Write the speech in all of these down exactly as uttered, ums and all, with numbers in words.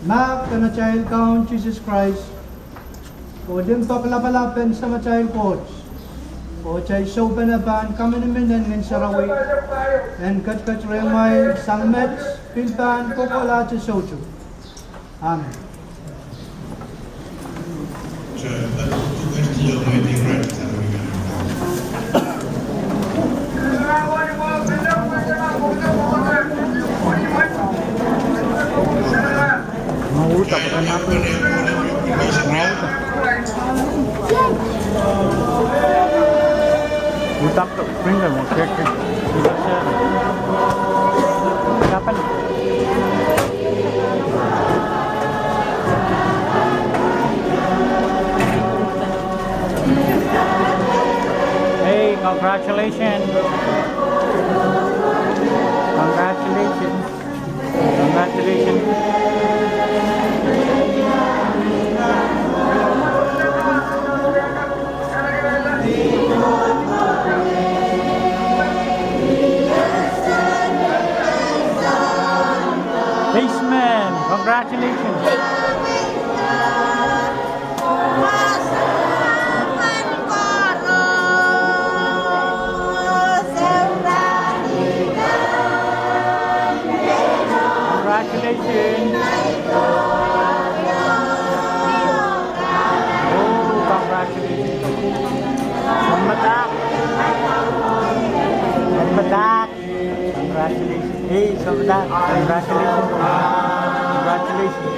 Mahk en atail Kaun Sises Krais, oh limpoak lapalap en Samatail Koht, oh atail soupenepe pahn kaminimin en Ngehn Sarawi, en ketiket rehmwail sang met, pil pahn kohkohlahte soutuk. Amen. Hey, congratulations. Congratulations. Congratulations. Baseman, congratulations. Congratulations. Oh, congratulations. Selamat. Selamat. Congratulations. Hey, Sovda, congratulations. Congratulations.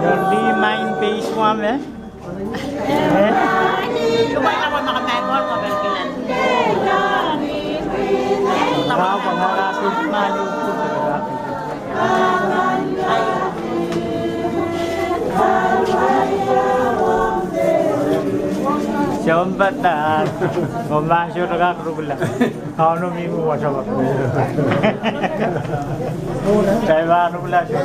Your D minor bass one, eh? Sounpar, oh mahso rakak rukula. Kauno mihmi wasa wasa. Kitail pahn rukula soh.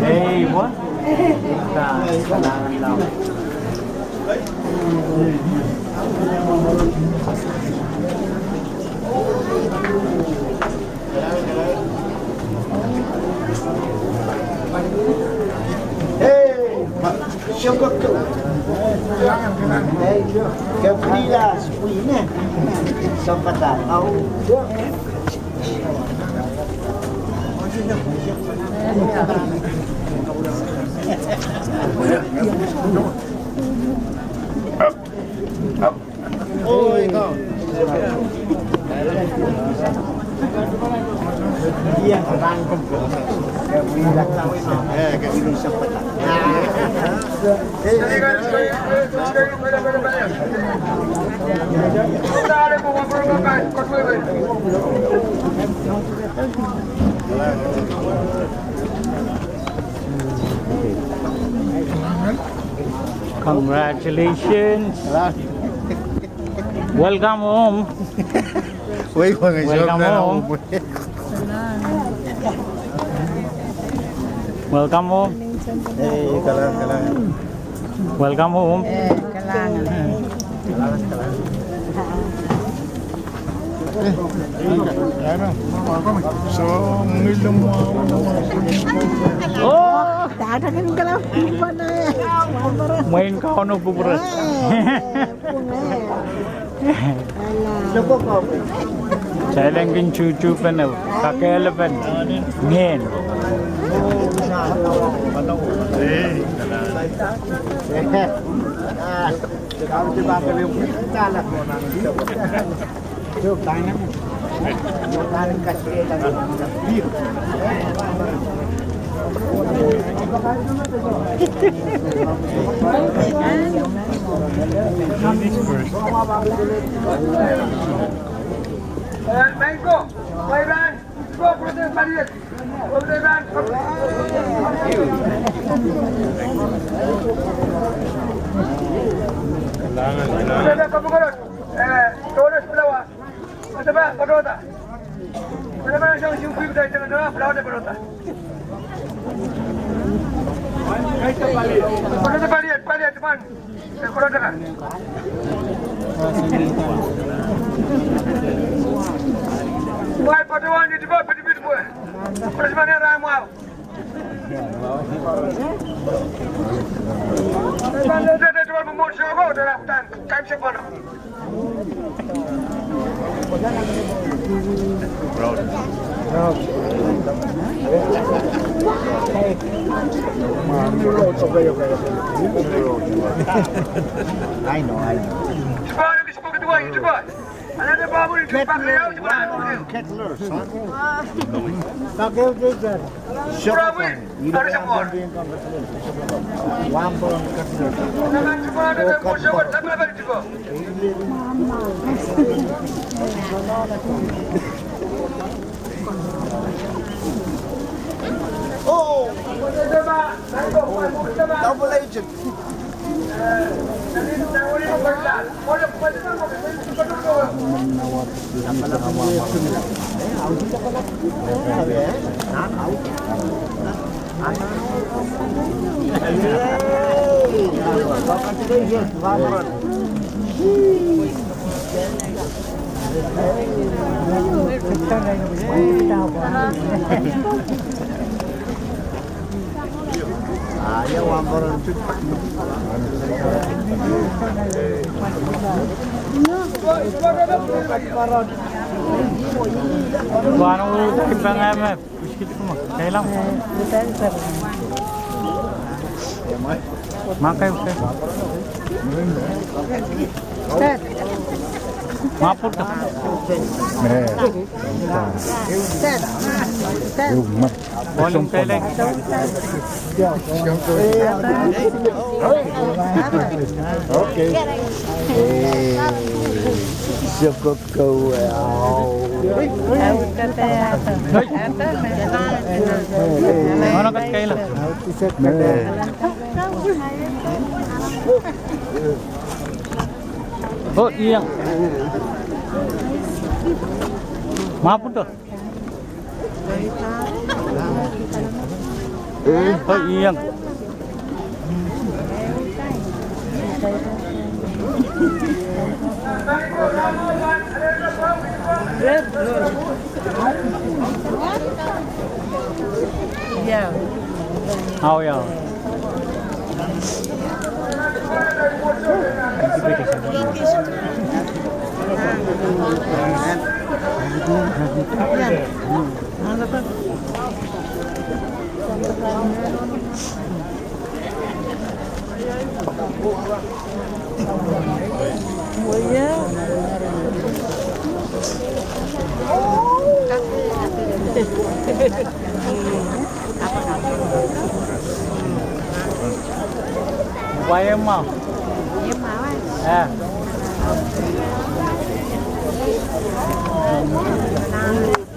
Ei, wa? Ka, kalahngan. Congratulations. Welcome home. Wei, wei, welcome home. Welcome home. Hey, kalahngan, kalahngan. Welcome home. Eh, kalahngan. So, ngilen mwahu. Oh, dahde kin kala pupurehng. Mwein Kauno pupwurehng. Kitail en kin tuhtuhpene, kakehlapen ngehn. I know, I know. Kettlers, huh? Kettlers. Oh! Double agent. Makai, okay. Mapurta. Volume kele. Okay. Eh, sokoko, eh, au. Mana kat kaila. Eh. Oh, iang. Mwaputo. Oh, iang. Au, ia. Wai, e mwahu. E mwahu, eh? Eh.